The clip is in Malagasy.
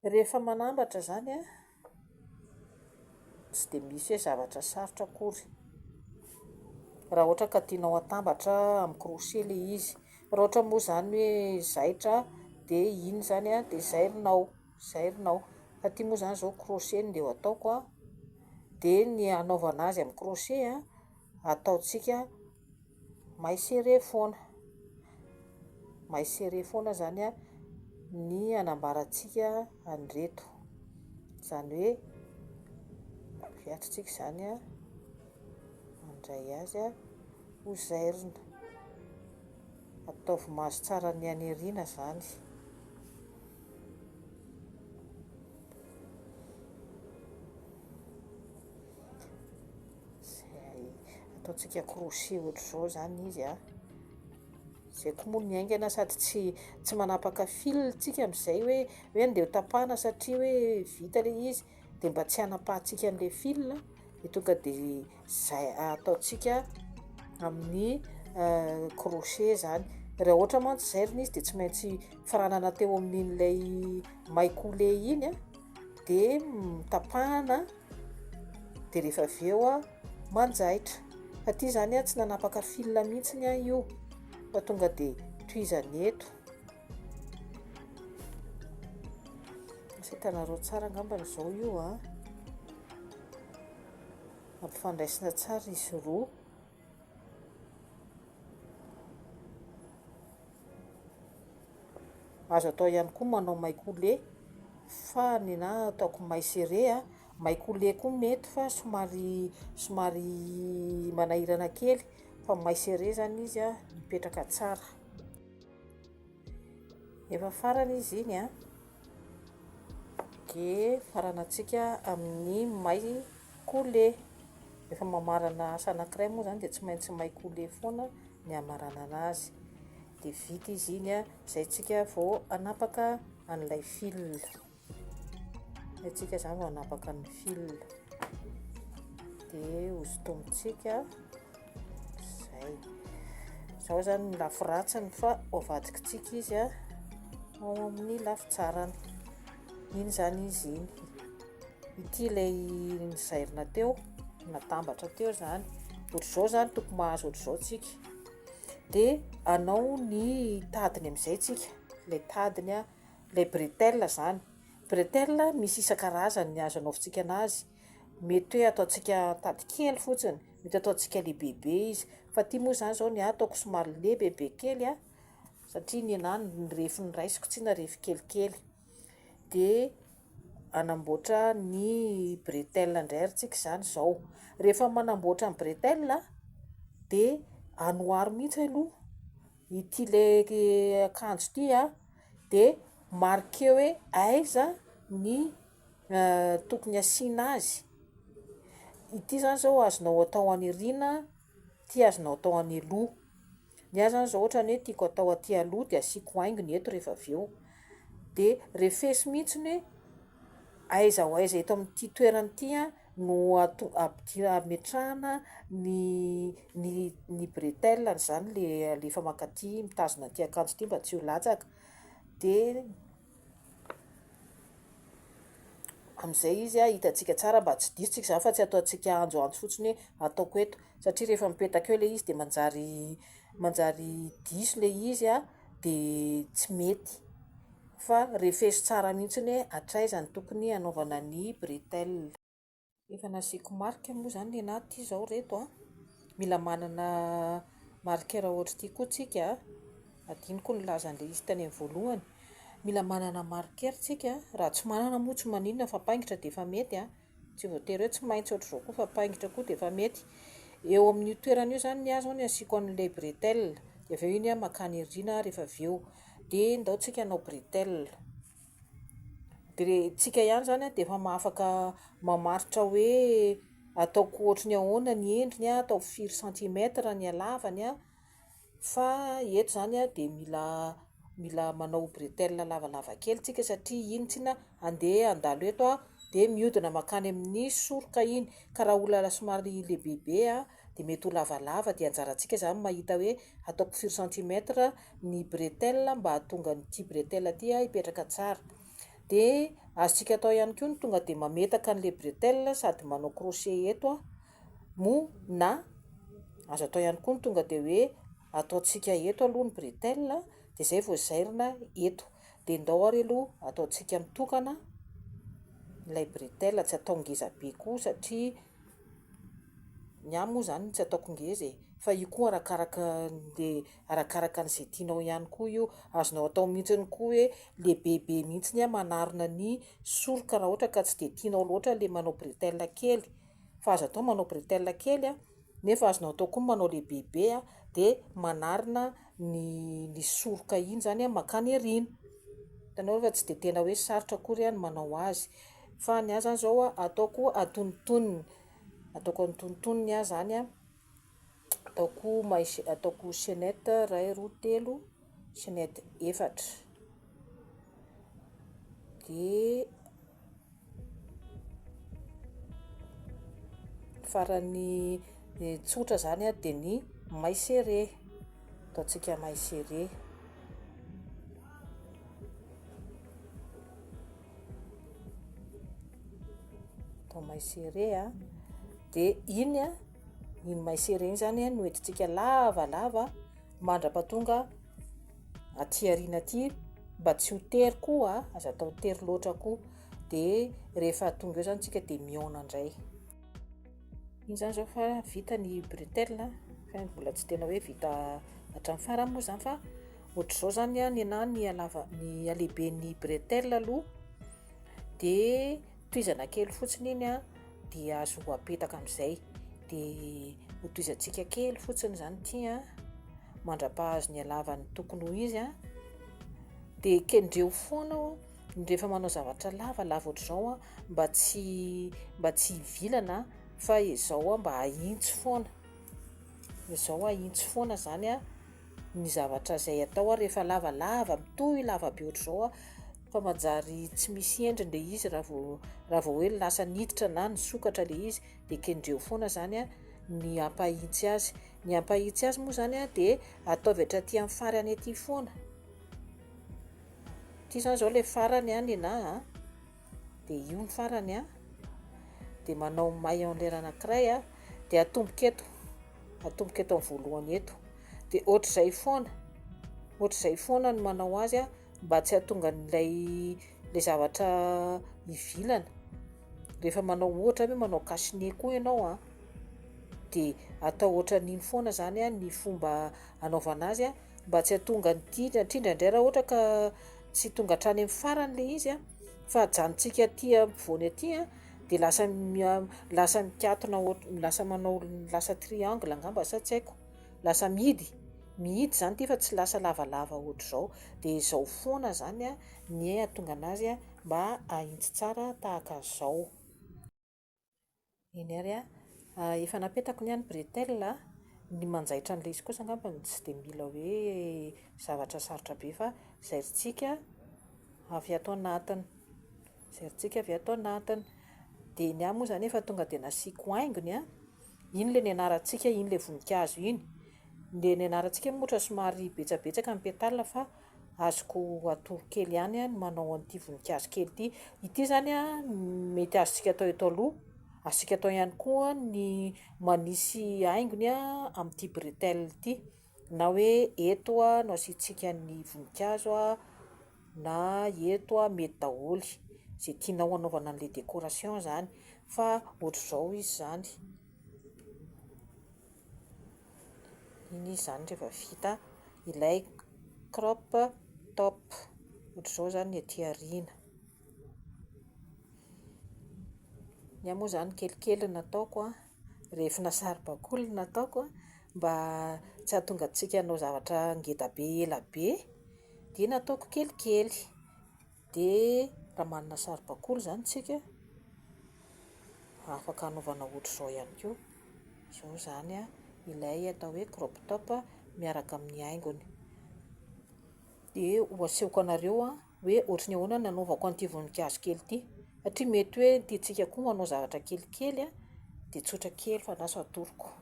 Rehefa manambatra izany an, tsy dia misy hoe zavatra sarotra akory. Raha ohatra ka tianao hatambatra amin'ny crochet ilay izy. Raha ohatra moa izany hoe zaitra dia iny izany an, dia zairinao, zairinao. Fa ity moa izany izao crochet no ndeha ho ataoko an, dia ny hanaovana azy amin'ny crochet an, ataontsika maille serré foana. Maille serré foana izany an ny hanambarantsika an'ireto. Izany hoe aviatritsika izany an, mandray azy an, ho zairina. Ataovy mahazo tsara ny any aoriana izany. Izay ataontsika crochet ohatr'izao izany izy an. Izay koa moa ny haingana sady tsy tsy manapaka fil tsika amin'izay hoe hoe andeha ho tapahana satria hoe vita ilay izy dia mba tsy hanapahantsika an'ilay fil dia tonga dia izay ataontsika amin'ny crochet izany. Raha ohatra mantsy zairina izy dia tsy maintsy faranana teo amin'ilay maille coulée iny an, dia tapahana dia rehefa avy eo an manjaitra. Fa ity izany an tsy nanapaka fil mihitsy aho io fa tonga dia tohizana eto. Asa hitanareo tsara angambany izao io an. Ampifandraisina tsara izy roa. Azo atao ihany koa manao maille coulée fa ny anahy ataoko maille serrée a. Maille coulée koa mety fa somary somary manahirana kely fa maille serrée zany izy a mipetraka tsara. Efa farany izy iny a, dia faranantsika amin'ny maille coulée. Rehefa mamarana asa anankiray moa zany dia tsy maintsy maille coulée foana ny hamaranana azy. Dia vita izy iny a, izay tsika vao hanapaka an'ilay fil. Izay tsika izany vao hanapaka ny fil. Dia hosintomintsika izay. Izao izany ny lafy ratsiny fa ho avadikitsika izy a, ao amin'ny lafy tsarany. Iny izany izy iny. Ity ilay nozairina teo, natambatra teo izany. Ohatr'izao izany tokony mahazo ohatr'izao tsika. Dia hanao ny tadiny amin'izay tsika, ilay tadiny a, ilay bretelle izany. Bretelle misy isan-karazany ny azo anaovantsika anazy. Mety hoe ataontsika tady kely fotsiny, mety ataontsika lehibebe izy. Fa ity moa izany izao ny ahy ataoko somary lehibebe kely a, satria ny anahy ny refiny raisiko tsy na refy kelikely. Dia hanamboatra ny bretelle indray ary tsika izany izao. Rehefa manamboatra ny bretelle dia anoharo mihitsy aloha ity ilay akanjo ity a, dia marquer hoe aiza ny tokony asiana azy. Ity izany izao azonao atao any aoriana, ity azonao atao any aloha. Ny ahy zany zao ohatrany hoe tiako atao aty aloha dia asiako haingony eto rehefa avy eo. Dia refesy mihitsy ny hoe aiza ho aiza eto amin'ity toerana ity no ato- ampidi- ametrahana ny ny ny bretelle izany le alefa mankaty mitazona an'ity akanjo ity mba tsy ho latsaka. Dia amin'izay izy hitantsika tsara mba tsy diso tsika izany fa tsy ataontsika anjoanjo fotsiny hoe ataoko eto satria rehefa mipetaka eo ilay izy dia manjary manjary diso ilay izy dia tsy mety fa refeso tsara mihitsy hoe hatraiza no tokony hanaovana ny bretelle. Efa nasiako marika moa izany ny anahy ity izao ireto an. Mila manana marqueur ohatr'ity koa tsika an. Adinoko ny nilaza an'ilay izy tany amin'ny voalohany. Mila manana marqueur tsika, raha tsy manana moa tsy maninona fa paingotra dia efa mety an. Tsy voatery hoe tsy maintsy ohatr'izao koa fa paingotra koa dia efa mety. Eo amin'io toerana io izany ny ahy izao no asiako an'ilay bretelle. Dia avy eo iny aho mankany aoriana rehefa avy eo. Dia ndao tsika hanao bretelle. Dia tsika ihany izany dia efa afaka mamaritra hoe ataoko ohatry ny ahoana ny endriny, ataoko firy centimètre ny halavany fa eto izany dia mila mila manao bretelle lavalava kely tsika satria iny tsinona handeha handalo eto dia mihodina mankany amin'ny soroka iny, ka raha olona somary lehibebe dia mety ho lavalava dia anjarantsika izany mahita hoe ataoko firy centimètre ny bretelle mba hahatonga an'ity bretelle ity hipetraka tsara. Dia azontsika atao ihany koa ny tonga dia mametaka an'ilay bretelle sady manao crochet eto moa na azo atao ihany koa ny tonga dia hoe ataontsika eto aloha ny bretelle dia izay vao zairina eto. Dia ndao ary aloha ataontsika mitokana ilay bretelle, tsy atao ngeza be koa satria ny ahy moa izany tsy ataoko ngeza e, fa io koa arakaraka le arakaraka an'izay tianao ihany koa io, azonao atao mihitsy koa hoe lehibebe mihitsy ny manarona ny soroka raha ohatra ka tsy dia tianao loatra le manao bretelle kely, fa azo atao manao bretelle kely a, nefa azonao atao koa ny manao lehibebe a, dia manarona ny ny soroka iny izany mankany aoriana, hitanao fa tsy dia tena hoe sarotra akory ny manao azy, fa ny ahy izany izao ataoko antonontonony, ataoko antonontonony aho izany an, ataoko maille ataoko chainette iray roa telo, chainette efatra, dia farany tsotra izany an dia ny maille serré, ataontsika maille serré. Atao maille serré an, dia iny an, iny maille serré iny izany no entintsika lavalava mandra-pahatonga aty aoriana aty mba tsy ho tery koa, aza atao tery loatra koa, dia rehefa tonga eo izany tsika dia mihaona indray. Iny izany izao fa vita ny bretelle, fa mbola tsy tena hoe vita hatramin'ny farany moa izany fa ohatr'izao izany ny anahy ny halava, ny halehiben'ny bretelle aloha, dia tohizana kely fotsiny iny an, dia azo apetaka amin'izay, dia hotohizantsika kely fotsiny izany ity an, mandra-pahazo ny halavany tokony ho izy an, dia kendreo foana rehefa manao zavatra lavalava ohatr'izao an, mba tsy mba tsy hivilana fa izao mba ahintsy foana, izao ahintsy foana izany an. ny zavatra izay atao ary rehefa lavalava mitohy lava be ohatr'izao fa manjary tsy misy endriny ilay izy raha vao raha vao hoe lasa niditra na nisokatra ilay izy dia kendreo foana izany ny hampahitsy azy. Ny hampahitsy azy moa izany dia ataovy hatraty amin'ny farany aty foana. Ity izany izao ilay farany nenaha a. Dia io ny farany a. Dia manao maille en l'air anankiray a. Dia atomboka eto. Atomboka eto amin'ny voalohany eto. Dia ohatr'izay foana. Ohatr'izay foana no manao azy a, mba tsy hahatonga an'ilay ilay zavatra hivilana. Rehefa manao ohatra hoe manao cache nez koa ianao a, dia atao ohatran'iny foana izany a ny fomba anaovana azy a, mba tsy hahatonga an'ity, satria indraindray raha ohatra ka tsy tonga hatrany amin'ny farany ilay izy a, fa ajanontsika aty ampovoany aty a, dia lasa lasa mikatona ohatr- lasa manao lasa triangle angamba sa tsy haiko, lasa mihidy, mihidy izany ity fa tsy lasa lavalava ohatr'izao, dia izao foana izany a ny hahatonga an'azy mba hahitsy tsara tahaka an'izao. Eny ary a, efa napetako ny ahy ny bretelle a, ny manjaitra an'ilay izy kosa angamba no tsy dia mila hoe zavatra sarotra be fa zairintsika avy ato anatiny, zairintsika avy ato anatiny. Dia ny ahy moa izany efa tonga dia nasiako haingony a, iny ilay nianarantsika iny ilay voninkazo iny, ilay nianarantsika moa ohatra somary betsabetsaka ny pétale fa azoko atoro kely ihany ny manao an'ity voninkazo kely ity. Ity izany mety azontsika atao eto aloha, azontsika atao ihany koa ny manisy haingony amin'ity bretelle ity, na hoe eto no asiantsika ny voninkazo na eto, mety daholo izay tianao hanaovana an'ilay décoration izany fa ohatr'izao izy izany. Iny izy izany rehefa vita ilay crop top. Ohatr'izao izany ny aty aoriana. Ny ahy moa izany kelikely no nataoko an, refina saribakoly no nataoko an, mba tsy hahatonga antsika hanao zavatra ngeda be ela be dia nataoko kelikely. Dia raha manana saribakoly izany isika, afaka hanaovana ohatr'izao ihany koa. Izao izany ilay atao hoe crop top miaraka amin'ny haingony. Dia ho asehoko anareo hoe ohatry ny ahoana ny nanaovako an'ity voninkazo kely ity. Satria mety hoe tiantsika koa manao zavatra kelikely dia tsotra kely fa lasa atoroko.